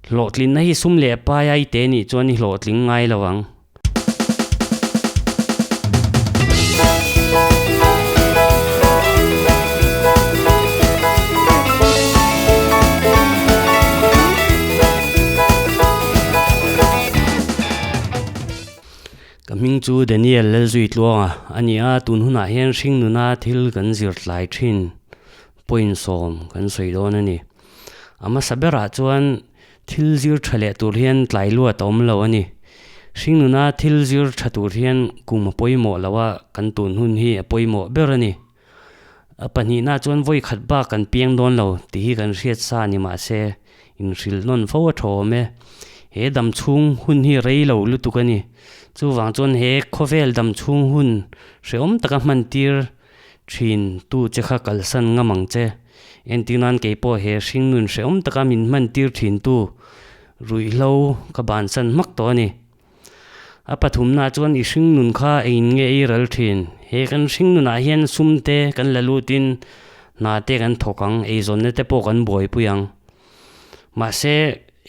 Hlawhtlinna hi sum leh pai a i te nih chuan i hlawhtling ngai lo ang. Ka hming chu Daniel Lalzuitluanga a ni a, tun hunah hian hringnuna thil kan zir tlai thin point sawm kan sawi dawn a ni. A hmasa berah chuan thil zir tha leh tur hian tlai luat a awm lo a ni. Hringnuna thil zir tha tur hian kum a pawimawh lo a, kan tun hun hi a pawimawh ber a ni. A pahnihna chuan vawi khat bak kan piang dawn lo tih hi kan hriat sa ni mahse inhrilh nawn fo a tha awm e. He dam chhung hun hi rei lo lutuk a ni. Chuvang chuan he khawvel dam chhung hun hrehawm taka hman tir thin tu che kha kalsan ngam ang che. Entir nan kei pawh he hringnun hrehawm taka min hman tir thin tu ruihhlo ka bansan hmak tawh a ni. A pathumna chuan i hringnun kha engin nge ei ral thin? He kan hringnunah hian sum te kan la lutin hna te kan thawk ang, eizawnna te pawh kan buaipui ang. Mahse,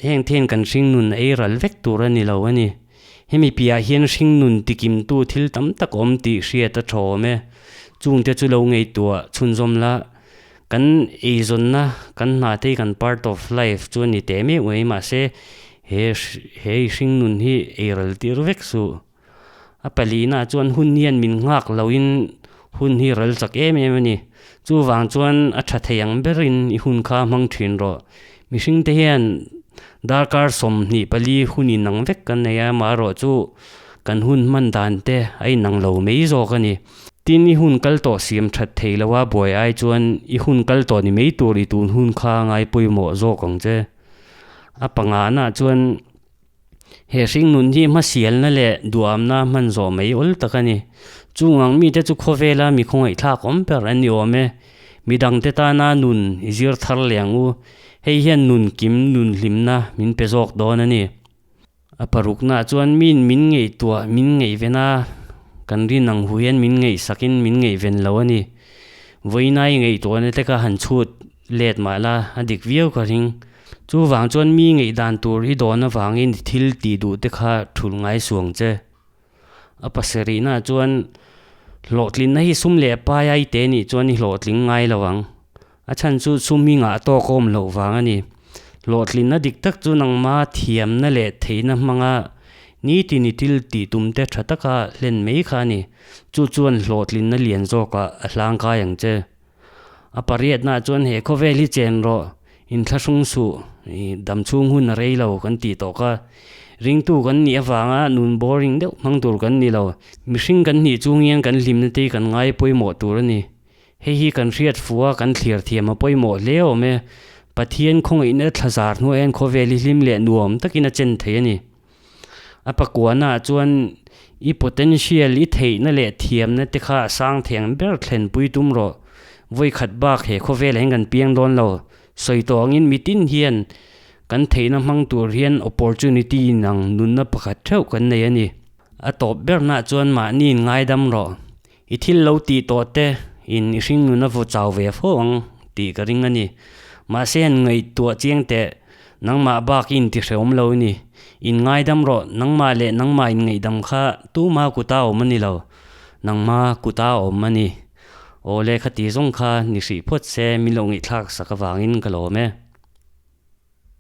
heng te hian kan hringnun ei ral vek tur a ni lo a ni. Hemi piahah hian hringnun tikimtu thil tam tak awm tih hriat a tha awm e. Chungte chu lo ngaihtuah chhunzawm la, kan eizawnna kan hna te hi kan part of life chu a ni teh meuh mai mahse, He he i hringnun hi eiral tir vek suh. A palihna chuan hun hian min nghak loin hun hi ral chak em em a ni. Chuvang chuan a tha thei ang berin i hun kha hmang thin rawh. Mihring te hian darkar 24 hun inang vek kan nei a, amaherawh chu kan hun hman dan te a inang lo mai zawk a ni. Tin i hun kal tawh siam that thei lo a buai ai chuan i hun kal tawh ni mai tur i tun hun kha ngai pawimawh zawk ang che. A pangana chuan he hringnun hi hmasialna leh duamna hman zawh mai awl tak a ni. Chung ang mite chu khawvela mi khawngaihthlak awm ber an ni awm e. Midangte tana nun i zir thar leh ang u. Hei hian nun kim nun hlimna min pe zawk dawn a ni. A paruknaah chuan min min ngaihtuah min ngaihven a, kan rin ang hu hian min ngaihsakin min ngaihven lo a ni. Vawiinai ngaihtuahna te kha han chhut let mah la a dik viau ka ring. Chuvang chuan mi ngaihdan tur i dawn avangin i thil tih duh te kha thulh ngai suang che. A pasarihnaah chuan hlawhtlinna hi sum leh pai a i te nih chuan i hlawhtling ngai lo ang. A chhan chu sum hi ngah tawk a awm loh vang a ni. Hlawhtlinna dik tak chu nangma thiamna leh theihna hmanga nitin i thil tih tum te tha taka hlen mai kha a ni. Chu chuan hlawhtlinna lian zawkah a hlangkai ang che. A pariatnaah chuan he khawvel hi chen rawh, inthlahrung suh, i damchhung hun a rei lo kan tih tawh kha. Ringtu kan nih avanga nun boring deuh hmang tur kan ni lo. Mihring kan nih chung hian kan hlimna te hi kan ngai pawimawh tur a ni. Hei hi kan hriat fuh a, kan thlir thiam a pawimawh hle awm e. Pathian khawngaihna thlazar hnuaiah hian khawvel hi hlim leh nuam takin a chen thei a ni. A pakuanaah chuan i potential, i theihna leh thiamna te kha a sang theng ber thlenpui tum rawh. Vawi khat bak he khawvelah hian kan piang dawn lo. Sawi tawh angin mitin hian kan theihna hmang tur hian opportunity inang nunna pakhat theuh kan nei a ni. A tawp bernaah chuan mahni inngaidam rawh. I thil lo tih tawh te in i hringnun a vaw chau ve fo ang tih ka ring a ni. Mahse han ngaihtuah chiang teh, nangmah bak i intihrehawm lo i ni. In ngaidam rawh, nangmah leh nangmah in ngaihdam kha tuma kuta awm a ni lo, nangma kuta awm a ni. Aw le khati zawng kha ni hrih phawt se min lo ngaihthlak sak avangin ka lawm e.